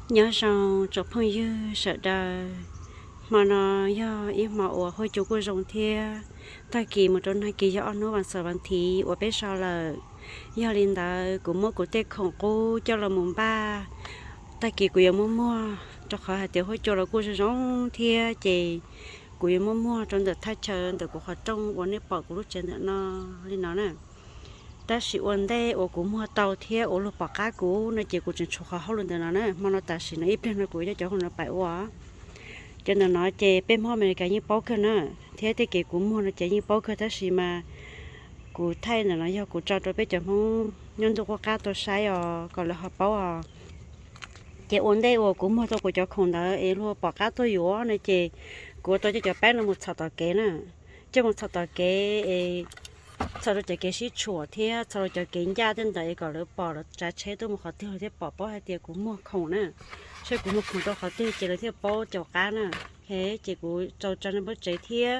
Nyob zoo tsoom phooj ywg sawv daws, hmo no yog ib hmo uas huab cua kuj zoo thiab. Tag kis mus rau nag kis yog ob hnub vas xaum vas thiv uas peb so lawm. Yog li ntawd kuv muab kuv tej khoom qub coj los mus npaj, tag kis kuv yuav muab muag, rau qhov hais tias huab cua los kuj zoo zoo thiab ces kuv yuav muab muag rau ntawm thaj chaw ntawm kuv qhov rooj uas nej pom kuv lub tsev ntawm no li no na. Tab sis ua ntej uas kuv muag tau thiab ua luag pom qab kuv no ces kuv tseem tshuav qhov hauj lwm ntawm no na. Hmo no tam sim no ib pliag no kuv coj cov hauj lwm no pais ua. Cov ntawm no ces peb Hmoob Amelikas yeej paub kawg na, thiab tej kev kuv muag no ces yeej paub kawg tab sis mas kuv thaij ntawm no yog kuv tso rau peb cov Hmoob nyob ntuj qub qab tuaj saib os kom lawv ho paub os. Ces ua ntej uas kuv muag tau kuv cov khoom ntawd es luag pom qab tuaj yuav no ces kuv ua tau coj cov paib no mus txhom tom kev na. Coj mus txhom tom kev es txhom rau cov kev sib tshuam thiab txhom rau cov kev ncaj tej ntawd es kom lawv pom lawv tsav tsheb tuaj mus qhov twg lawv thiaj pom paub hais tias kuv muag khoom na. Saib kuv muag khoom rau qhov twg ces lawv thiaj paub caum qab na. Ces kuv tau tso nws npawb tsev thiab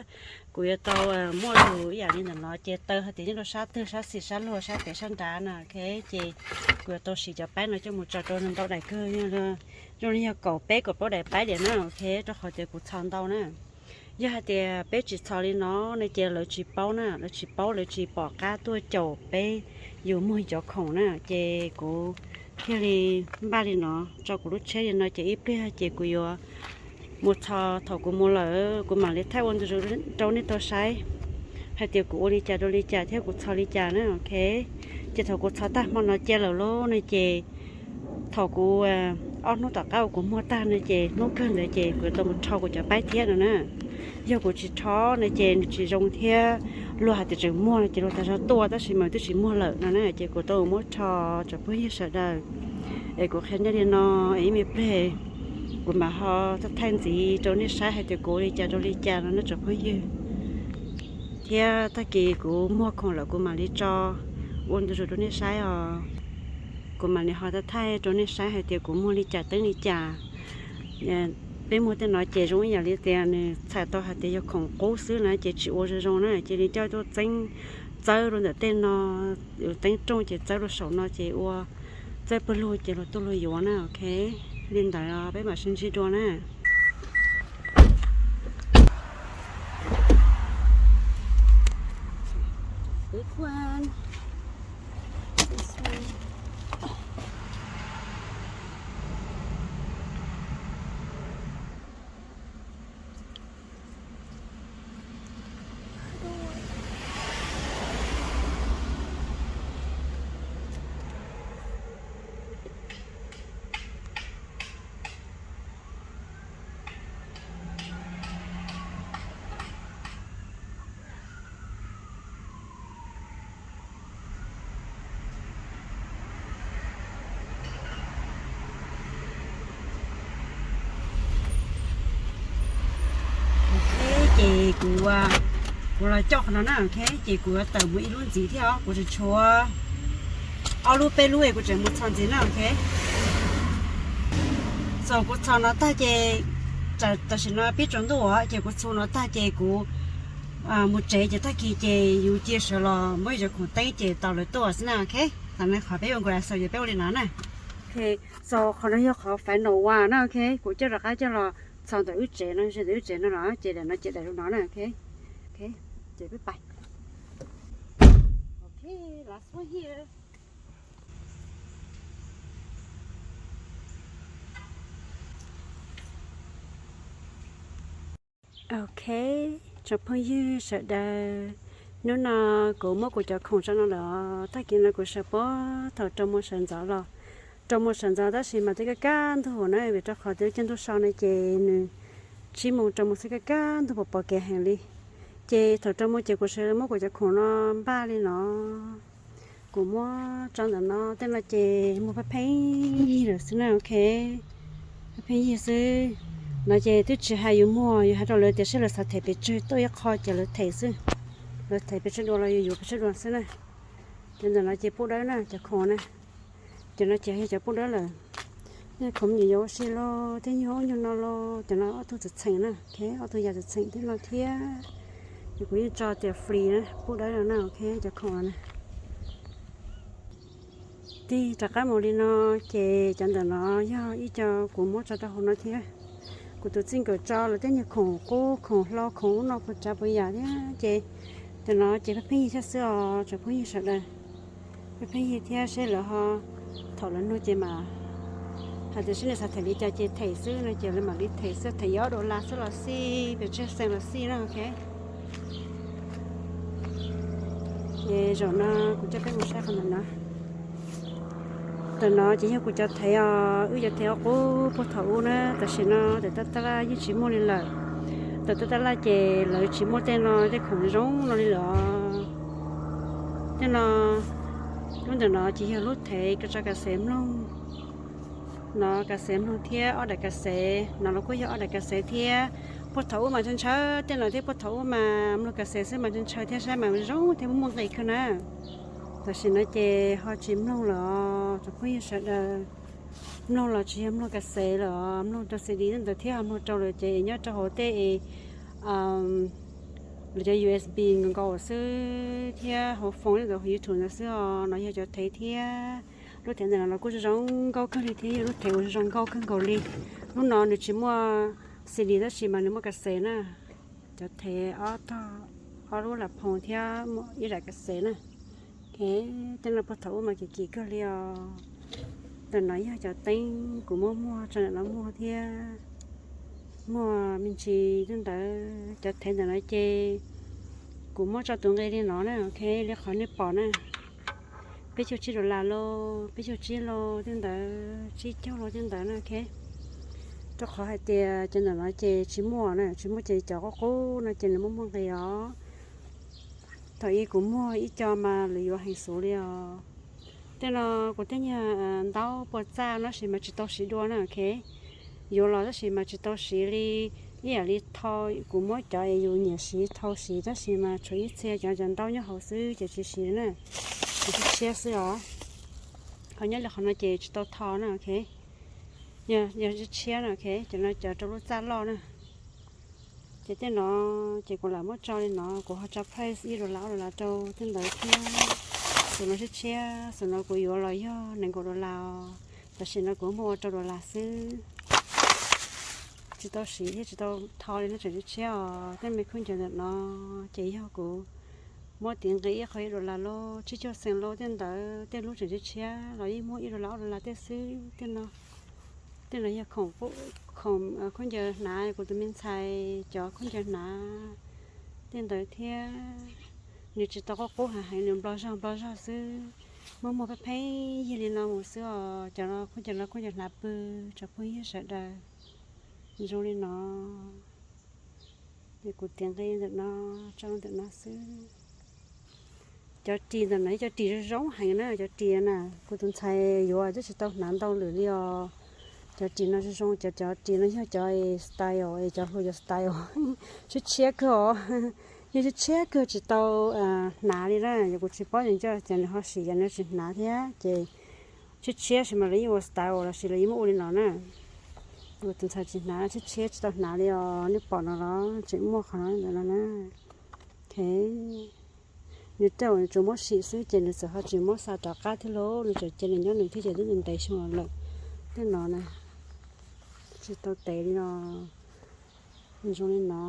kuv yuav tau muaj tus ib yam li ntawm no ces taw hais tias nyob rau sab twg sab xis sab luag sab pem sab nrad na. Ces kuv yuav tau siv cov paib no coj mus tso rau ntau daim kawg, zoo li yog kaum peb kaum plaub daim paib diam na, rau qhov tias kuv txhom ntau na. Yog hais tias peb tsis txhom li no no ces lawv tsis paub na, lawv tsis paub lawv tsis pom qab tuaj caum peb yus muag cov khoom na. Ces kuv thiaj li npaj li no tso kuv lub tsheb li no ces ib pliag ces kuv yuav mus txhom. Thaum kuv mus lawm kuv mam li thaij ua ntu zus rau nej tau saib hais tias kuv ua li cas rau li cas thiab kuv txhom li cas na, ok. Ces thaum kuv txhom tag hmo no cia lawm lauj no ces thaum kuv ob hnub tom qab uas kuv muag tag no ces hnub kawg ntawd ces kuv yuav tau mus rho kuv cov paib thiab no na. Yog kuv tsis rho no ces nws tsis zoo thiab luag hais tias tseem muag no ces luag tas zog tuaj tab sis mas twb tsis muag lawm no na. Ces kuv tau muab rho tsoom phooj ywg sawv daws es kuv qhia nej li no es ib me pliag kuv mam ho thaij ntxiv rau nej saib hais tias kuv ua li cas rau li cas no na tsoom phooj ywg. Thiab tag kis kuv muag khoom lawm kuv mam li tso ua ntu zus rau nej saib os. Kuv mam li ho thaij rau nej saib hais tias kuv muag li cas teeb li cas. Peb muag tej no ces zoo ib yam li tias nws txhais tau hais tias yog khoom qub xwb na ces tsis ua zoo zoo na ces li coj tuaj txeeb txawb rau ntawm tej no, teeb rooj ces txawb rau saum no ces ua txawb pawg lug ces luag tuaj luag yuav na, ok. Li ntawd peb mam sib ntsib dua na. Ces kuv, kuv los coj qhov no na, ok, ces kuv tawm mus ib lub ntxiv thiab os, kuv tseem tshuav ob lub peb lub es kuv tseem mus txhom ntxiv na, ok. Txaus kuv txhom no tag ces tam sim no pib tsaus ntuj os, ces kuv txhom no tag ces kuv mus tsev ces tag kis ces yus cia sawv los muab yus cov khoom teeb ces tos lawv tuaj xwb na, ok. Tam no qhov peb ua nkaus xaus ces peb ua li no na. Ok, so qhov no yog qhov final one na, ok, kuv coj rov qab coj los txhom ntawm wb tsev no, ntawm wb tsev no los ces daim no ces daim no na, ok. Ok, ces peb pais. Ok, last one here. Ok, tsoom phooj ywg sawv daws, hnub no kuv muab kuv cov khoom tso no lawm, tag kis no kuv sawv puag thaum rau mus sawv ntxov los, rau mus sawv ntxov tab sis mas twb kaj kaj ntug na, vim rau qhov twb caij ntuj so no ces nws tsib moos rau mus xwb, kaj kaj ntug pos pos kev heev li. Ces thaum rau mus ces kuv sawv muab kuv cov khoom no npaj li no. Kuv muab tso ntawm no, tej no ces muag pheej pheej yig lawm xwb na, ok. Pheej pheej yig xwb. No ces twb tsis hais yus muag, yus hais rau lawv tias seb lawv xav them pes tsawg tuaj ib qho ces lawv them xwb. Lawv them pes tsawg dua los yus yuav pes tsawg dua xwb na. Ces ntawm no ces pub dawb na, cov khoom na. Cov no ces yog cov pub dawb lawm. Nej khoom me nyuam yaus ua si los tej nyuag ub nyuag no los cov no ob tug txheem txheem na, ok, ob tug yam txheem txheem tej no thiab. Ces kuv yeej tso tias free na, pub dawb no na, ok, cov khoom no na. Tig rov qab mus li no, ces cov ntawm no yog ib co kuv muab tso rau hauv no thiab. Kuv tus txij nkawm tso lawv tej niag khoom qub khoom hlau khoom ub no puas tsav puas yam thiab ces, cov no ces pheej pheej yig thiab xwb os tsoom phooj ywg sawv daws. Pheej pheej yig thiab seb lawv ho, thaum lawv nug ces mam hais tias seb nws xav them li cas ces them xwb no ces lawv mam li them xwb, them yog ob dollar xwb los xij, pes tsawg xees los xij na, ok. Ces zaum no kuv coj peb mus saib qhov ntawm no. Ntawm no ces yog kuv cov thev os, wb cov thev ob qub puag thaum ub na, tam sim no tawm tab tab laj yeej tsis muaj li lawm. Tawm tab tab laj ces lawv tsis muaj tej no tej khoom zoo no li lawm os. Tej no, lub ntawm no ces yog lub thev kws tso kas xev mloog. No kas xev mloog thiab ob daim kas xev, no los kuj yog ob daim kas xev thiab. Puag thaum ub mas ntshaw ntshaw tej no thiab, puag thaum ub mas mloog kas xev xwb mas ntshaw ntshaw thiab saib mas zoo thiab muaj muaj nqis kawg na. Tam sim no ces ho tsis mloog lawm os tsoom phooj ywg sawv daws. Mloog los tsis yog mloog kas xev lawm os, mloog rau C D tej ntawd thiab ho mloog rau lawm ces nyob rau hauv tej lawv cov U S B nkaus nkaus xwb thiab hauv phone tej ntawd hauv YouTube ntawd xwb os. No yog cov thev thiab. Lub thev ntawm no los kuj zoo nkauj kawg li thiab yog lub thev uas zoo nkauj kawg nkaus li. Lub no nws tsis muaj C D tab sis mas nws muaj kas xev na. Cov thev ob tog, ob lub las phoos thiab ib daim kas xev na. Tej no puag thaum ub mas kim kim kawg li os. Ntawm no yog cov teeb kuv muab muag tso ntawm no muag thiab. Muag me ntsis tej ntawd, cov thev ntawm no ces kuv muab tso tus nqi li no na, ok, li qhov nej pom na. Peb caug tsib dollar los, peb caug tsib los tej ntawd, tsib caug los tej ntawd na, ok. Rau qhov hais tias cov ntawm no ces tsis muaj na, tsis muaj ces cov qub qub no ces nws muaj muaj nqis os. Thaum ub kuv muag ib co mas lawv yuav heev xwb li os. Tej no kuv tej nyuag ntaub puas txaj tab sis mas tsis tau siv dua na, ok. Yuav los tab sis mas tsis tau siv li, ib yam li thau, kuv muab cov es yus nyiam siv thau siv tab sis mas tshuav ib txhia cov cov ntaub nyob hauv xwb ces tsis siv na. Ces tshiab tshiab xwb os. Ho nyob li qhov no ces tsis tau thau na, ok. Yog tshiab tshiab na, ok, cov no cov rau lub txaj loj na. Ces tej no ces kuv lam muab tso li no, kuv ho tso price ib dollar ob dollar rau tej ntawd thiab. Xus no tshiab tshiab, xus no kuv yuav los yog nees nkaum dollar os. Tam sim no kuv muag ua rau dollar xwb. Tsis tau siv thiab tsis tau thau li no, tseem tshiab tshiab os. Tej me khaub ncaws ntawm no ces yog kuv muab tiv nqi ib qho ib dollar los tsib caug xees los tej ntawd, tej lub tseem tshiab tshiab los yeej muag ib dollar ob dollar tej xwb. Tej no, tej no yog khoom, khoom khaub ncaws hnav kuv tus me ntxhais cov khaub ncaws hnav tej ntawd thiab. Nws tsis tau qub qub heev heev, nws nplo zog nplo zog xwb. Muab muag pheej pheej yig li no mus xwb os. Cov no khaub ncaws, khaub ncaws hnav pw, tsoom phooj ywg sawv daws. Zoo li no. Ces kuv tiv nqi ntawm no, tso ntawm no xwb. Cov ris ntawm no yog cov ris zoo zoo heev na, cov ris na, kuv tus ntxhais yuav twb tsis tau hnav ntau lawm li os. Cov ris no zoo zoo, cov, cov ris no yog cov style es cov hluas cov style. Tshiab tshiab kawg os. Yog tshiab tshiab kawg tsis tau hnav li na, yog kuv tsis paub ces nco ces nws ho sim ces nws tsis hnav thiab ces tshiab tshiab sis mas lawv yeej ua style los sis lawv yeej muab ua li no na. Kuv tus ntxhais tsis hnav, tshiab tshiab tsis tau hnav li os, nej pom no los tseem muaj qhov no ntawm no na. Nws tej zaum nws tsuas muab sim xwb ces nws txawm ho tsis muab xa rov qab thiab lauj, nws tseem cia nws nyob nws thiab ces twb ntev xyoo los lawm. Tej no na, tsis tau tev li no. Nws zoo li no,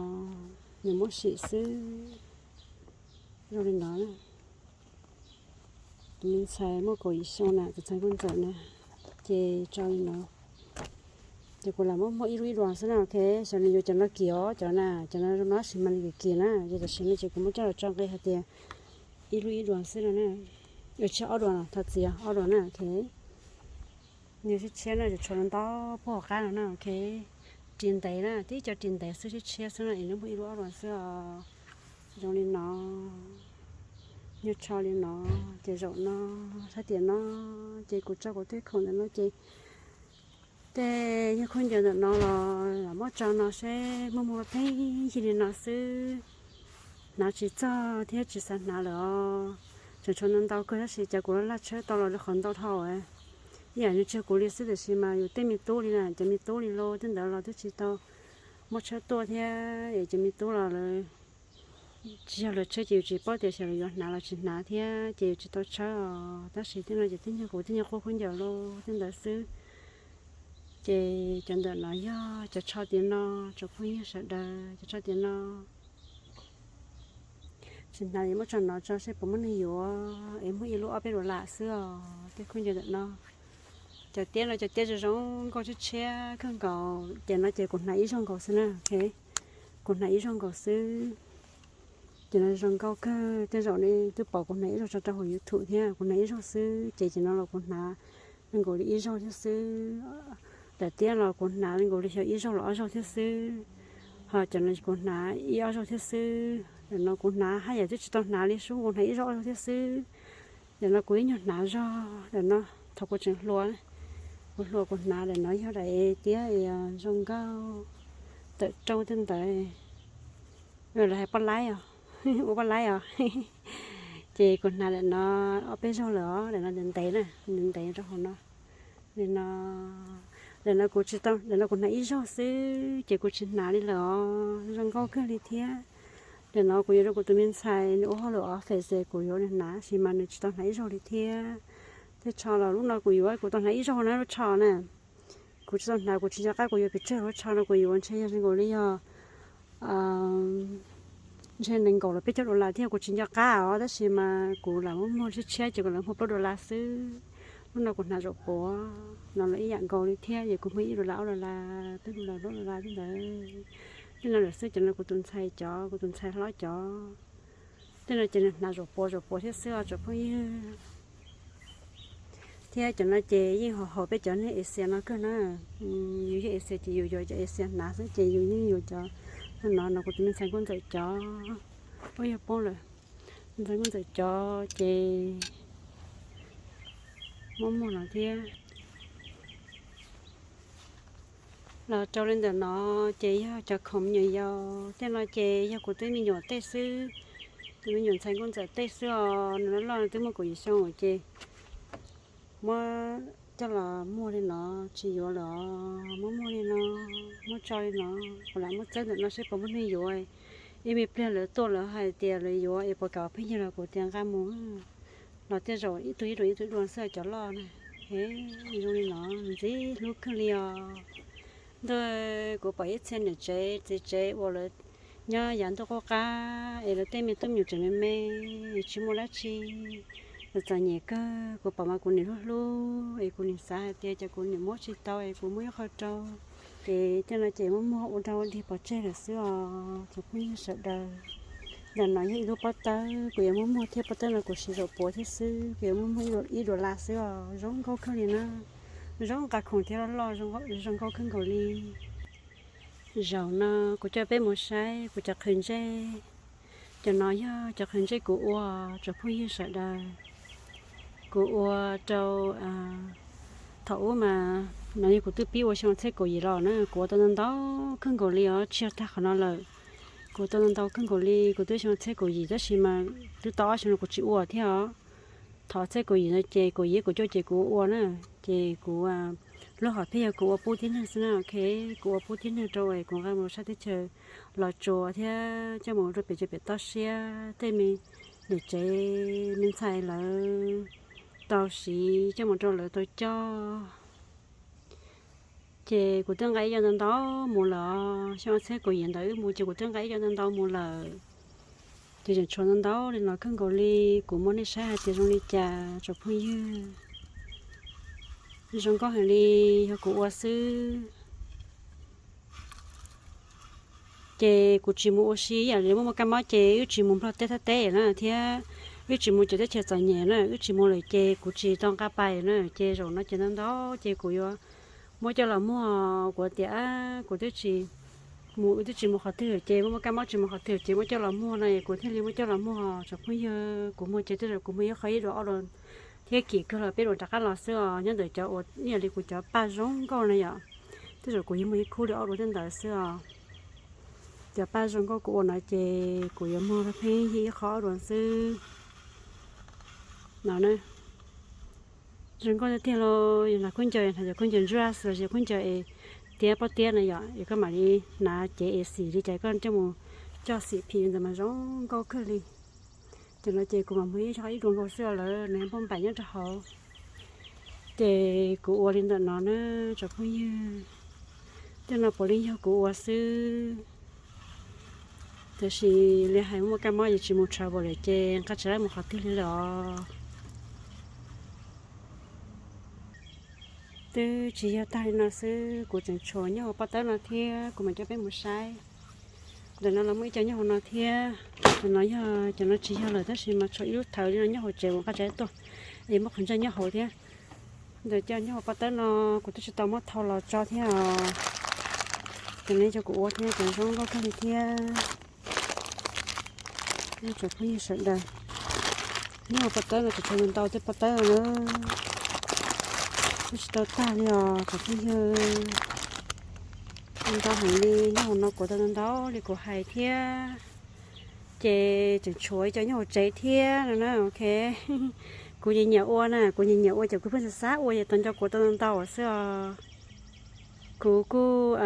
nws muab sim xwb. Zoo li no. Tus me ntxhais muaj kaum yim xyoo na, tus ntxhais Nkauj Ntxawm na, ces tso li no. Ces kuv lam muab muag ib lub ib duas xwb na, ok, xyov nws yuav cov no kiag os, cov na, cov no zoo no tab sis mas nws kiag kiag na, ces tam sim no ces kuv muab coj los tso nqi hais tias ib lub ib duas xwb no na. Tsis, ob duas, thov txim, ob duas na, ok. Nws tshiab tshiab na, tshuav ntau puag hauv qab no na, ok. Ris ntev na, tib co ris ntev xwb, tshiab tshiab xwb na, es nws muag ib lub ob duas xwb os. Zoo li no, nyuag tsho li no, ces zaum no, sab tias no, ces kuv tso kuv tej khoom ntawm no ces tej nyuag khaub ncaws ntawm no los lam muab tso no seb muaj muaj pheej yig li no xwb. Hnav tsis txog thiab tsis xav hnav lawm os. Tseem tshuav ntau ntau kawg tab sis cas kuv laj tshawb tau los li qhov ntau dhau. Ib yam nws tseg kuv li xwb tiam sis mas yus tej me tub li na, cov me tub li los tej ntawd los twb tsis tau muab tshawb tuaj thiab es cov me tub los lawv Tsis yog lawv tshawb ces yus tsis paub tias xyov lawv yuav hnav los tsis hnav thiab ces yus tsis tau tshawb os. Tab sis tej no ces twb yog kuv tej nyuag qub khaub ncaws los tej ntawd xwb. Ces cov ntawm no yog cov tsho tiam no, tsoom phooj ywg sawv daws, cov tsho tiam no tsis hnav es muab tso no tso seb puas muaj neeg yuav, es muaj ib lub ob peb dollar xwb os. Tej khaub ncaws ntawm no, cov tiab no cov tiab zoo zoo nkauj tshiab tshiab kawg nkaus. Ces no ces kuv hnav ib zaug nkaus xwb na. Kuv hnav ib zaug nkaus xwb. Ces no zoo nkauj kawg, tej zaum nej twb pom kuv hnav ib zaug tso rau hauv YouTube thiab. Kuv hnav ib zaug xwb ces ces no los kuv hnav li nkaus li ib zaug thiab xwb. Daim tiab los kuv hnav li nkaus li xyov ib zaug los ob zaug thiab xwb. Ho cov no kuv hnav ib ob zaug thiab xwb. Daim no kuv hnav haj yam twb tsis tau hnav li sub, kuv hnav ib zaug ob zaug thiab xwb. Daim no kuv ib nyuag hnav zog, daim no thaum kuv tseem hluas, kuv hluas kuv hnav daim no yog daim tiab zoo nkauj tawm rooj tej ntawd. Lawv hais poj laib os, ua poj laib os. Ces kuv hnav daim no ob peb zaug lawm os, daim no ntev ntev na, ntev ntev rau hauv no. Daim no, daim no kuv tsis tau, daim no kuv hnav ib zaug xwb ces kuv tsis hnav li lawm os, zoo nkauj kawg li thiab. Daim no kuv yuav rau kuv tus me ntxhais nws ua hauj lwm office es kuv yuav nws hnav, tab sis mas nws tsis tau hnav ib zaug li thiab. Tej tsho los lub no kuv yuav kuv tau hnav ib zaug na lub tsho na. Kuv tsis tau hnav, kuv tsis nco qab kuv yuav pes tsawg lub tsho no, kuv yuav ntshe yog zoo nkaus li yog ntshe nees nkaum los peb caug dollar thiab, kuv tsis nco qab os, tab sis mas kuv lam muab muag tshiab tshiab ces kuv lam muag plaub dollar xwb. Lub no kuv hnav zaum puav no los ib yam nkaus li thiab, ces kuv muag ib dollar ob dollar peb dollar plaub dollar tej ntawd. Tej no lawm xwb, cov no kuv tus ntxhais cov, kuv tus ntxhais hlob cov. Tej no ces nws hnav zaum puav zaum puav thiab xwb os tsoom phooj ywg. Thiab cov no ces yeej haum haum peb cov neeg Asia no kawg na. Yus yog Asia ces yus yuav cov Asia hnav xwb, ces yus yeej yuav cov no no, kuv tus me ntxhais nkauj ntxawm cov. Ub, yog poob lawm. Ntxhais nkauj ntxawm cov ces muab muag no thiab. Los rau li ntawm no ces yog cov khoom me nyuam yaus. Tej no ces yog kuv tej me nyuam tej xwb, tus me nyuam ntxhais nkauj ntxawm tej xwb os. Nws loj loj nws twb muaj kaum yim xyoo ces muab coj los muag li no, tsis yuav lawm os. Muab muag li no, muab tso li no, kuv lam muab txawb ntawm no seb puas muaj neeg yuav. Ib me pliag lawv tuaj lawv hais tias lawv yuav es puas kam pheej yig los kuv tias nqa mus. Los tej zaum ib tug ib dua ib tug ib dua xwb cov loj na. Zoo li no ntxim hlub kawg li os. Ntuj, kuv pom ib txhia niam tsev txiv tsev uas lawv nyob yav ntuj qub qab es lawv tej me tub me nyuam tseem me me, tsis muaj dab tsi, txom nyem kawg. Kuv pom mas kuv nim hlub hlub es kuv nim xav hais tias cas kuv nim muab tsis tau es kuv muab ib qho rau. Ces tej no ces muab muag ua dog ua dig pov tseg lawm xwb os tsoom phooj ywg sawv daws. Ntawm no yog ib lub pob tawb, kuv yuav muab muag thiab, pob tawb no kuv siv zaum puav thiab xwb, kuv yuav muab muag ib dollar xwb os. Zoo nkauj kawg li na, zoo nqa khoom thiab loj loj, zoo nkauj kawg nkaus li. Zaum no kuv coj peb mus saib kuv cov qhwv ntsej. Cov no yog cov qhwv ntsej kuv ua tsoom phooj ywg sawv daws. Kuv ua rau, thaum ub mas no yog kuv twb pib ua xyoo txhiab kaum yim los na, kuv ua tau ntau ntau kawg nkaus li os, tsis yog tag qhov no lawm. Kuv tau ntau ntau kawg nkaus li, kuv twb xyoo txhiab kaum yim tab sis mas twb tau ob xyoo no kuv tsis ua thiab os. Thov txhiab kaum yim no ces kaum yim kaum cuaj ces kuv ua na, ces kuv lub hom phiaj yog kuv ua pub tib neeg xwb na, ok. Kuv ua pub tib neeg rau es kuv nqa mus sab teb chaws Los Tsuas thiab coj mus rau pem tsev pem toj siab tej me niam tsev me ntxhais lawv tau siv, coj mus rau lawv tau coj. Ces kuv twb nqa ib co ntau ntau mus lawm, xyoo ob txhiab kaum yim ntawd wb mus ces kuv twb nqa ib co ntau ntau mus lawm. Ces tseem tshuav ntau ntau li no kawg nkaus li, kuv muab nej saib hais tias zoo li cas tsoom phooj ywg. Zoo nkauj heev li, yog kuv ua xwb. Ces kuv tsis mus ua si ib yam li muaj muaj kab mob ces wb tsis mus Nplog teb Thaib teb na thiab wb tsis mus cov teb chaws txom nyem na, wb tsis mus lawm ces kuv tsis tau nqa pais na. Ces zaum no ces ntau ntau ces kuv yuav muab coj los muag, kuv tias kuv twb tsis mus, wb twb tsis mus qhov twg ces muaj muaj kab mob tsis mus qhov twg ces muab coj los muag no es kuv thiaj li muab coj los muag tsoom phooj ywg. Kuv muag ces tej zaum kuv muag ib qho ib dua ob dua thiab kim kawg los peb dua rov qab los xwb os. Nyob ntawm cov uas ib yam li kuv cov paj zoo nkauj na yom, tej zaum kuv yuav muag ib khub li ob dua tej ntawd xwb os. Cov paj zoo nkauj kuv ua no ces kuv yuav muag pheej yig ib qho ob dua xwb no na. Zoo nkauj tiag tiag los yog hnav khaub ncaws, hnav cov khaub ncaws dress los sis khaub ncaws es tiab pob tiab na yom, es koj mam li hnav cev es xim li cas koj coj mus Coj xim phim ntawd mas zoo nkauj kawg li. Ces no ces kuv mam muag ib zog ib dua nkaus xwb lawm nws npauj npaim nyob rau hauv. Ces kuv ua li ntawm no na tsoom phooj ywg. Tej no puav leej yog kuv ua xwb. Tab sis li hais muaj kab mob ces tsis mus travel lawm ces nqa tsis tau mus qhov twg li lawm os. Twb tsis yog tag li no xwb, kuv tseem tshuav nyob hauv pob tawb no thiab, kuv mam coj peb mus saib. Ntawm no los muaj ib co nyob hauv no thiab. Ntawm no yog cov no tsis yog lawm tab sis mas tshuav ib lub thawv li no nyob hauv tsev uas nqa tsis tau tuaj, es muaj qhov ntsej nyob hauv thiab. Ntawm cov nyob hauv pob tawb no kuv twb tsis tau muab thau los tso thiab os. Cov no cov kuv ua thiab, cov zoo nkauj kawg li thiab. Tsoom phooj ywg sawv daws, nyob hauv pob tawb no tseem tshuav ntau tej pob tawb na. Twb tsis tau tag li os tsoom phooj ywg. Ntau heev li, nyob hauv no kuav tau ntau li kuv hais thiab. Ces tseem tshuav ib co nyob hauv tsev thiab no na, ok. Kuv nyiam nyiam ua na, kuv nyiam nyiam ua ces kuv pheej xav xav ua ces tau nco kuav tau ntau xwb os. Kuv kuj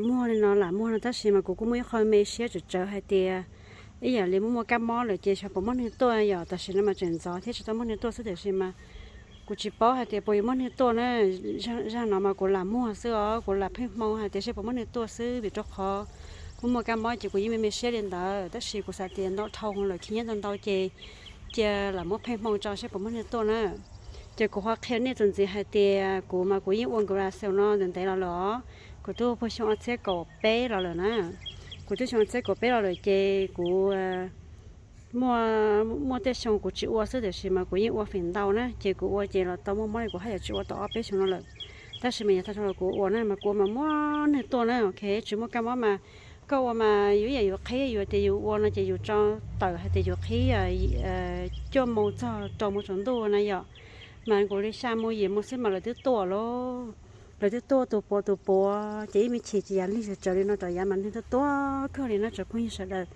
muag li no lam muag no tab sis mas kuv kuj muaj ib qho me siab tsawv tsawv hais tias ib yam li muaj muaj kab mob lawm ces xyov puas muaj neeg tuaj yom, tam sim no mas tseem ntxov thiab tsis tau muaj neeg tuaj xwb tiam sis mas kuv tsis paub hais tias puas yuav muaj neeg tuaj na. Zaj no mas kuv lam muag xwb os, kuv lam pheej hmoo hais tias seb puas muaj neeg tuaj xwb vim rau qhov muaj muaj kab mob ces kuv yeej me me siab li ntawd tab sis kuv xav tias ntau dhau lawm khi nyiab ntau ntau ces cia lam muab pheej hmoo tso seb puas muaj neeg tuaj na. Ces kuv ho qhia nej txuas ntxiv hais tias kuv mas kuv yeej ua garage sale no ntev ntev los lawm os. Kuv twb puag xyoo ob txhiab kaum peb los lawm na. Kuv twb xyoo ob txhiab kaum peb los lawm ces kuv muaj, muaj tej xyoo kuv tsis ua xwb tiam sis mas kuv yeej ua feem ntau na ces kuv ua ces los tau muaj mob li kuv haj yam tsis ua tau ob peb xyoo no lawm. Tab sis mas yav tag los kuv ua na mas kuv ua mas muaj neeg tuaj na, ok, tsis muaj kab mob mas koj ua mas yuav ib yam yus qhib, yus tias yus ua no ces yus tso tawm hais tias yus qhib cuaj moos txog rau moos tsaus ntuj na yom. Mas nkaus li xya moos yim moos xwb mas lawv twb tuaj lauj. Lawv twb tuaj tus puav tus puav ces ib me chim ces yav lig tsawv tsawv li no rov yav mas neeg tuaj tuaj kawg li na tsoom phooj ywg sawv daws.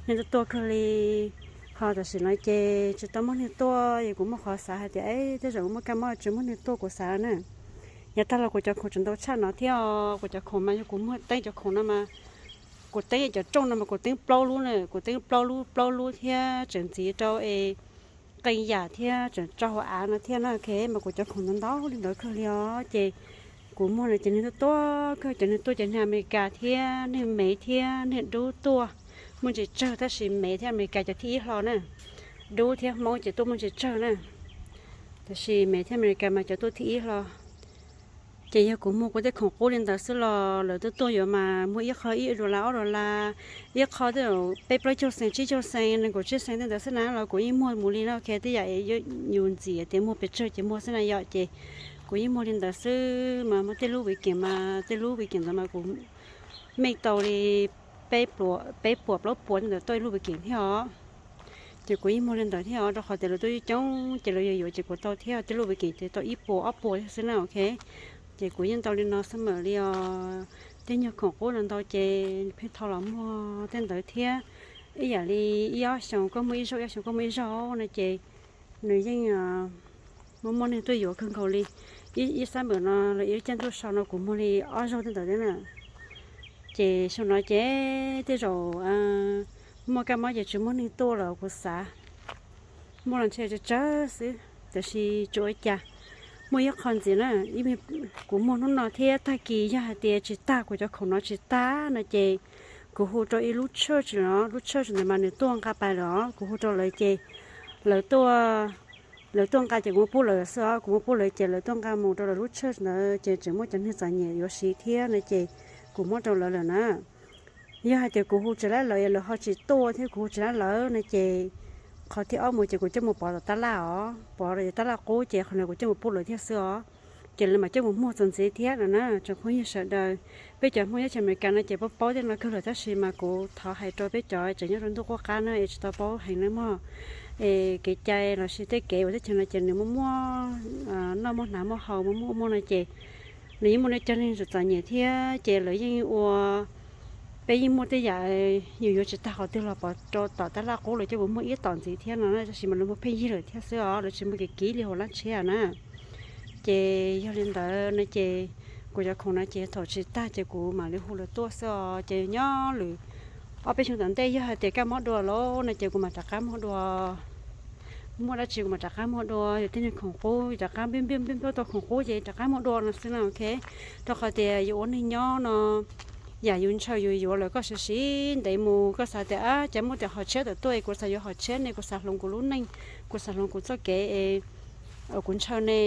Neeg tuaj tuaj kawg li. Ho tam sim no ces tsis tau muaj neeg tuaj es kuv muaj qhov xav hais tias es tej zaum muaj kab mob tsis muaj neeg tuaj kuv xav na. Yav tag los kuv cov khoom tseem ntau tshaj no thiab os, kuv cov khoom mas yog kuv muag teeb cov khoom no mas kuv teeb cov rooj no mas kuv teeb plaub lub na, kuv teeb plaub lub plaub lub thiab tseem ntxiv rau es qee yam thiab tseem tso hauv av no thiab na, ok, mas kuv cov khoom ntau ntau li ntawd kawg li os ces kuv muag no ces neeg tuaj tuaj kawg, cov neeg tuaj ces neeg Amelikas thiab neeg Mev thiab neeg Dub tuaj muaj ntsis tsawg tab sis Mev thiab Amelikas cov thib ib hlo na. Dub thiab Hmoob ces tuaj muaj ntsis tsawg na. Tab sis Mev thiab Amelikas mas cov tuaj thib ib hlo. Ces yog kuv muag kuv tej khoom qub li ntawd xwb los lawv twb tuaj yuav mas muag ib qho ib dollar ob dollar, ib qho tej zaum peb plaub caug xees tsib caug xees nees nkaum tsib xees tej ntawd xwb na los kuv yeej muag mus li na, ok, tej yam yus ntxim tias muag pes tsawg ces muag xwb na yom ces kuv yeej muag li ntawd xwb mas muaj tej lub viv keem mas tej lub viv keem ntawd mas kuv meej tau li peb puas plaub puas tej ntawd tau ib lub viv keem thiab os. Ces kuv yeej muag li ntawd thiab os rau qhov tias lawv tuaj coob coob ces lawv yuav yuav ces kuv tau thiab tej lub viv keem ces tau ib puas ob puas thiab xwb na, ok. Ces kuv yeej tau li no xwb mam li os. Tej nyuag khoom qub no ntau ces pheej thau los muag tej ntawd thiab. Ib yam li ib ob xyoos koj muag ib zaug, ib ob xyoos koj muag ib zaug no ces nws yeej muaj muaj neeg tuaj yuav kawg nkaus li. Ib xab npawm no los ib lub caij ntuj sau no kuv muag li ob zaug tej ntawd thiab na. Ces xyoo no ces tej zaum muaj kab mob ces tsis muaj neeg tuaj los kuv xav. Muaj los ntshe tsawg tsawg xwb, tiam sis tsis ua cas. Muaj ib qho ntxiv na, kuv muag hnub no thiab tag kis yog hais tias tsis tag, kuv cov khoom no tsis tag no ces kuv hu rau ib lub church los, lub church ntawd mas nws tuaj nqa pais lawm os, kuv hu rau lawv ces lawv tuaj, lawv tuaj nqa ces kuv muab pub lawv xwb os, kuv muab pub lawv ces lawv tuaj nqa mus rau lawv lub church ntawd ces tseem muaj cov neeg txom nyem yuav siv thiab no ces kuv muab rau lawv lawm na. Yog hais tias kuv hu tsis laib lawv, lawv ho tsis tuaj thiab kuv hu tsis laib lawv no ces qhov thib ob mus ces kuv coj mus pov tom tab laj os, pov rau tab laj qub ces qhov no kuv coj mus pub lawv thiab xwb os. Ces lawv mam coj mus muag txuas ntxiv thiab no na tsoom phooj ywg sawv daws. Peb cov Hmoob nyob teb chaws Amelikas no ces paub paub tej no kawg lawm tab sis mas kuv thov hais rau peb cov tseem nyob rau ntuj qub qab na es tsis tau paub heev na mog. Es kev cai los sis tej kev ua teb chaws no ces nws muaj muaj noj muaj hnav muaj haus muaj muaj muaj no ces nws yeej muaj cov neeg txom txom nyem thiab ces lawv yeej ua, peb yeej muaj tej yam yus yuav tsis tag qhov twg los pov rau tom tab laj qub lawv coj mus muag ib tom ntxiv thiab no na, tab sis mas lawv muag pheej yig lawm thiab xwb os, lawv tsis muag kev kib li hauv lab tshiab na. Ces yog li ntawd no ces kuv cov khoom no ces thaum tsis tag ces kuv mam li hu lawv tuaj xwb os. Ces nyob lwm Ob peb xyoo tom ntej yog hais tias kaj mob dua lawm no ces kuv mam rov qab muag dua. Muaj dab tsi kuv mam rov qab muag dua, yus tej niag khoom qub rov qab npib npib npib tau khoom qub ces rov qab muag dua no xwb na, ok. Rau qhov tias yus ua neeg nyob no, yam yus ntshaw yus yuav lawm koj siv siv ntev mus koj xav tias ab cas muaj tias hom tshiab tawm tuaj es kuv xav yuav hom tshiab ne, kuv xav hloov kuv lub neej, kuv xav hloov kuv txoj kev es kuv ntshaw ne,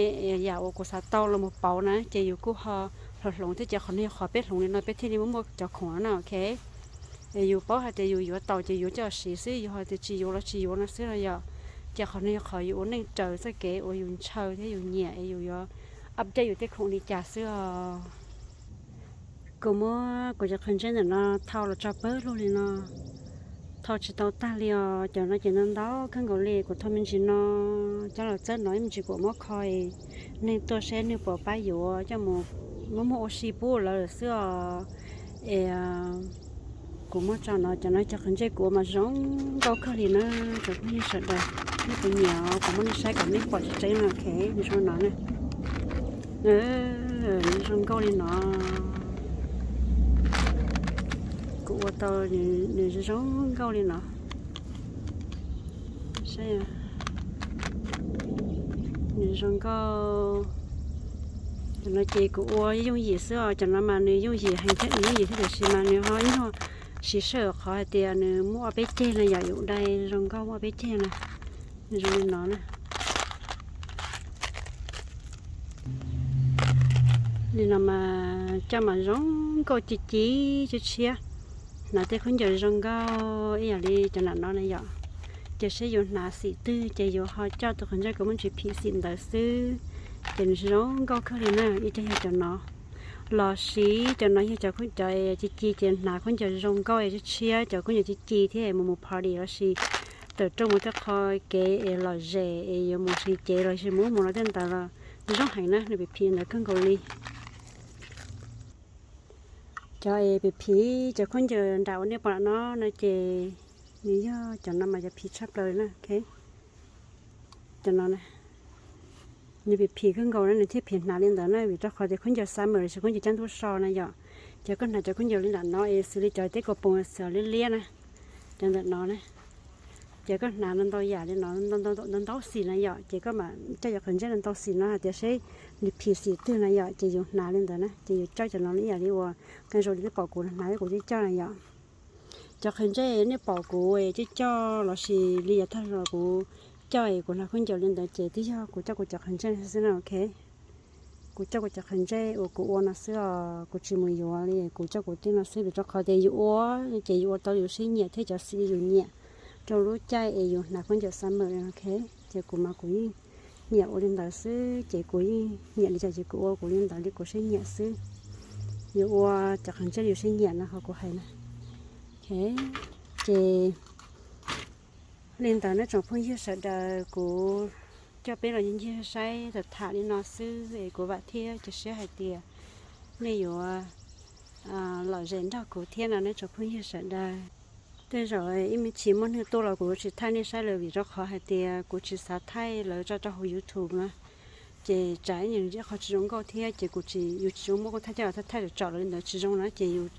yam uas kuv xav tau los mus pauv na ces yus kuj ho hloov hloov thiab ces qhov no yog qhov peb hloov li no peb thiaj li muaj muaj cov khoom no na, ok. Es yus paub hais tias yus yuav tau ces yuav coj siv xwb, yus hais tias tsis yuav los tsis yuav no xwb no yom. Ces qhov no yog qhov yus ua neej raws txoj kev uas yus ntshaw thiab yus nyiam es yus yuav update yus tej khoom li cas xwb os. Kuv muab kuv cov qhwv ntsej ntawm no thau los tso pawg lug li no, thau tsis tau tag li os. Cov no ces ntau ntau kawg nkaus li, kuv thau me ntsis no coj los txawb no, ib me ntsis kuv muab kho, neeg tuaj seb neeg puas pab yuav coj mus muab muag ua si pub lawv lawm xwb os. Es kuv muab tso no, cov no cov qhwv ntsej kuv ua mas zoo nkauj kawg li na, cov phooj ywg sawv daws. Nej puas nyiam os? Kuv muab nej saib kom nej pom tseeb tseeb no, ok, nws zoo no na. Nws zoo nkauj li no. Kuv ua tau nws zoo nkauj li no. Nws zoo nkauj. Cov no ces kuv ua yooj yim xwb os, cov no mas nws yooj yim heev thiab, nws yooj yim thiab tiam sis mas nws ho nyuaj siv sij hawm qhov hais tias nws muaj ob peb ceg na yom, yus dai zoo nkauj muaj ob peb ceg na. Nws zoo li no na. Li no mas coj mas zoo nkauj ci ci tshiab tshiab. Hnav tej khaub ncaws zoo nkauj ib yam li cov nram no na yom. Ces seb yus hnav xim twg ces yus ho coj tus qhwv ntsej kuv muab ntsis phim xim ntawd xwb, ces nws zoo nkauj kawg li na. Ib co yog cov no, los sis cov no yog cov ci ci ces hnav khaub ncaws zoo nkauj tshiab tshiab, cov khaub ncaws ci ci thiab mus mus party los sis tawm rooj mus tej qho kev es lom zem es yuav mus sib cev los sis mus ub mus no tej ntawd los zoo heev na, nws phim phim ntawd kawg nkaus li. Cov es phim phim cov khaub ncaws nram uas nej pom no no ces nws yog cov no mas cov phim tshaj plaws na, ok. Cov no na, nws phim phim kawg nkaus na, nws thiaj phim hnav li ntawd na, vim rau qhov tias khaub ncaws summer los sis khaub ncaws caj ntuj so na yom. Ces koj hnav cov khaub ncaws li nram no es xws li cov teb kaus poom xov liab liab na, cov ntawm no na. Ces koj hnav ntau ntau yam li no, ntau ntau xim na yom, ces koj mam coj cov qhwv ntsej ntau xim no hais tias seb nws phim xim twg na yom, ces yus hnav li ntawd na, ces yus coj cov no ib yam li uas koj zoo li nej pom kuv hnav thiab kuv coj coj na yom. Cov qhwv ntsej nej pom kuv coj coj los sis li yav tag los kuv coj es kuv hnav khaub ncaws li ntawd ces twb yog kuv coj kuv cov qhwv ntsej xwb na, ok. Kuv coj kuv cov qhwv ntsej uas kuv ua no xwb os, kuv tsis mus yuav li, kuv coj kuv tej no xwb vim rau qhov tias yus ua ces yus ua tau yus siab nyiam thiab cov xim yus nyiam rau lub caij es yus hnav khaub ncaws summer, ok. Ces kuv mas kuv yeej nyiam ua li ntawd xwb, ces kuv yeej nyiam li cas ces kuv ua kuv li ntawd li kuv siab nyiam xwb. Yus ua cov qhwv ntsej yus siab nyiam no qhov kuv hais na. Ok, ces li ntawd nej tsoom phooj ywg sawv daws, kuv coj peb los ncig saib tham tham li no xwb es kuv vam thiab cia siab hais tias nej yuav lom zem nrog kuv thiab no nej tsoom phooj ywg sawv daws. Tej zaum ib me chim muaj neeg tuaj los kuv tsis thaij nej saib lawm vim rau qhov hais tias kuv tsis xav thaij lawv tso rau hauv YouTube na. Ces tsam ib qho tsis zoo nkauj thiab ces kuv tsis, yus tsis zoo muab kuv thaij coj los thaij thaij tsom tsom lawv li ntawd tsis zoo na, ces yus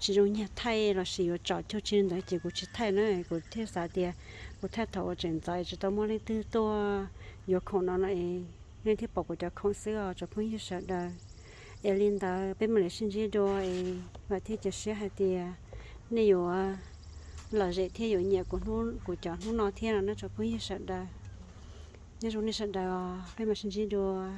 tsis zoo nyiag thaij los sis yuav tsom cuag tsi li ntawd ces kuv tsis thaij na. Kuv thiaj xav tias kuv thaij thaum uas tseem ntxov tsis tau muaj leej twg tuaj yuav khoom no no es nej thiaj pom kuv cov khoom xwb os tsoom phooj ywg sawv daws. Es li ntawd peb mam li sib ntsib dua es vam thiab cia siab hais tias nej yuav lom zem thiab yuav nyiam kuv cov hnub no thiab no nej tsoom phooj ywg sawv daws. Nyob zoo nej sawv daws os, peb mam sib ntsib dua.